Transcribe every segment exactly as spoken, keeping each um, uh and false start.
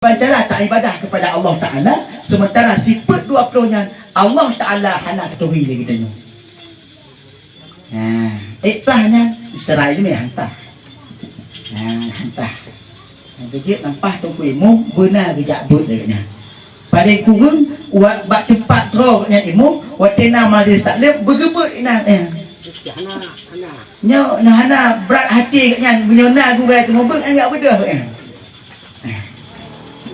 Cara taibadah kepada Allah Taala, sementara sifat dua ploh nyan Allah Taala hana tatuhi lé geutanyoe. Nah, iktah nyan secara ilmiah hantah. Nah, hantah. Nyang keujeuet lampah Teungku Imum beuna geujak beuet lé nyan. Paling kureueng, wa-, bak teumpat droe nyan Imum, watée na majlis taklim, beugeubeuet inan, eh. Hana, hana. Nyoe, nyoe hana brat até geuh nyan, meunyoe na gurée teungoh beuet, nyan jak beudôh, eh.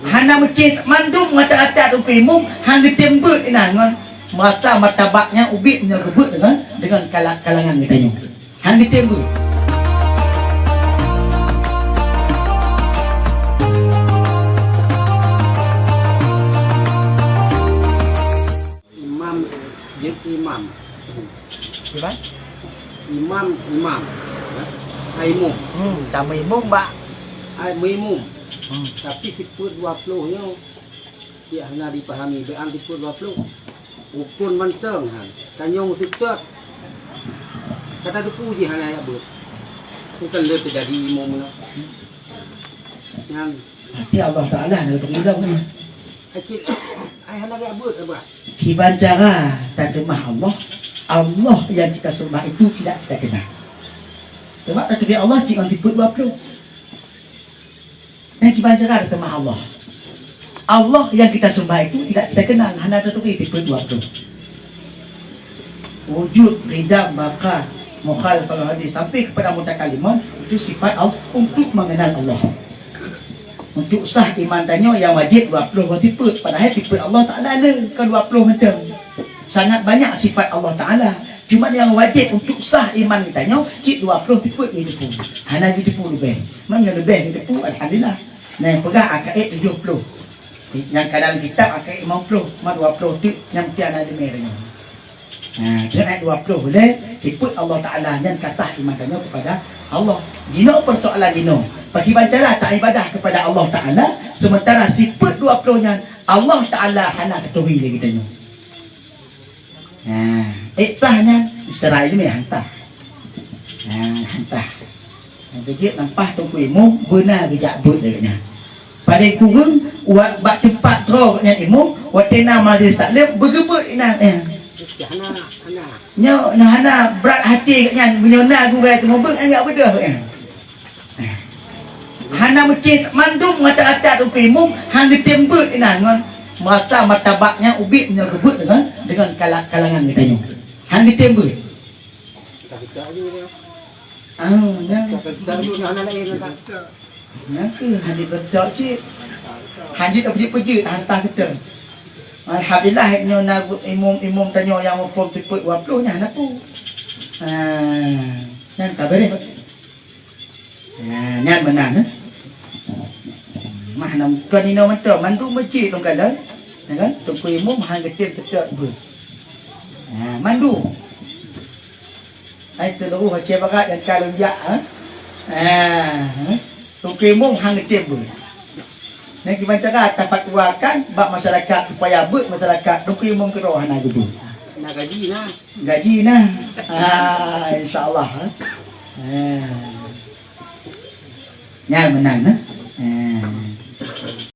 Hana meucit mandum mata-mata Teungku Imum, han geutem beuet inan ngon mata martabat nyang ubit meunyoe geubeuet deungon, deungon kala-, kalangan geutanyoe. Han geutem beuet. Imam, jeuet imam. Gimana? Imam, imam. Ai imum. Hmm, tameuimum bak. Ai meuimum. Hmm. Tapi sifeut dua ploh nyoe, cit hana jipahami, beuang sifeut dua ploh. Rukun mantong han. Tanyoe meuseutôt. Ka tateupeue jih hana jak beuet. Bukan le teujadi imum nyoe. Nyan. Pasti Allah Taala na geuteurimong nyan. Ai cit, ai hana jak beuet, Abah. Kiban cara tateumah Allah, Allah yang kita sembah itu tidak kita kenal. Sebab tateubiet Allah cit ngon sifeut dua ploh. Dan kiban cara tateumah Allah, Allah yang kita sembah itu tidak kita kenal, hana taturi sifeut dua ploh. Wujud, qidam, baqa, mukhalafah hadis, sampai kepada mutakallimun, itu sifat Allah untuk mengenal Allah. Untuk sah iman tanyoe nyang wajéb dua ploh boh sifeut, padahai sifeut Allah Taala le kon dua ploh mantong. Sangat banyak sifat Allah Taala. Cuma nyang wajéb untuk sah iman tanyoe cit dua ploh sifeut geuteupeue. Hana geuteupeue leubeh. Meunyoe leubeh geuteupeue, alhamdulillah. Nah, peugah akaék tujoh ploh. Nyang ka dalam kitab akaék limong ploh, ma dua ploh teuk nyang meusti hana leumé tanyoe. Ha, keuneuk dua ploh lé, sifeut Allah Taala nyan ka sah iman tanyoe kepada Allah. Jinoe persoalan jinoe, pakriban cara taibadah kepada Allah Taala, sementara sifeut dua ploh nyan Allah Taala hana tatuhi lé geutanyoe. Ha, iktah nyan secara ilmiah hantah. Ha, hantah. Nyang keujeuet lampah Teungku Imum beuna geujak beuet lé nyan. Paléng kureueng, wa-, bak teumpat droe nyan Imum, watée na majlis taklim, beugeubeuet inan, eh. Hana, hana. Nyoe, nyoe hana brat até nyan, meunyoe na gurée teungoh beuet, nyan jak beudôh, eh. Hana meucit mandum mata-mata Teungku Imum, han geutem beuet inan ngon mata martabat nyang ubit meunyoe geubeuet deungon, deungon kala-, kalangan geutanyoe. Han geutem beuet. Ah, nyan. Nyan keuh hadis beutôi cit. Hadis peujeuet-peujeuet hantah beutôi. Alhamdulillah, nyoe na imum-imum tanyoe nyang muphom sifeut dua ploh nyan na peue. Ah, nyan ka beureh. Ah, nyan meunan, eh. Mah na kon inoe mantong, mandum meucit lôn kalon. Ya kan? Teungku Imum han geutem sifeut beuet. Ah, mandum. Hai seuluruh Aceh Barat nyang ka lôn jak, ha? Ha, ha? Teungku Imum han geutem beuet. Nyan kiban cara tafatwakan bak masyarakat supaya beuet masyarakat, Teungku Imum keudroe hana geubeuet. Na gaji na. Gaji na. Ha, insya Allah, ha. Ha. Nyan meunan, ha. Ha.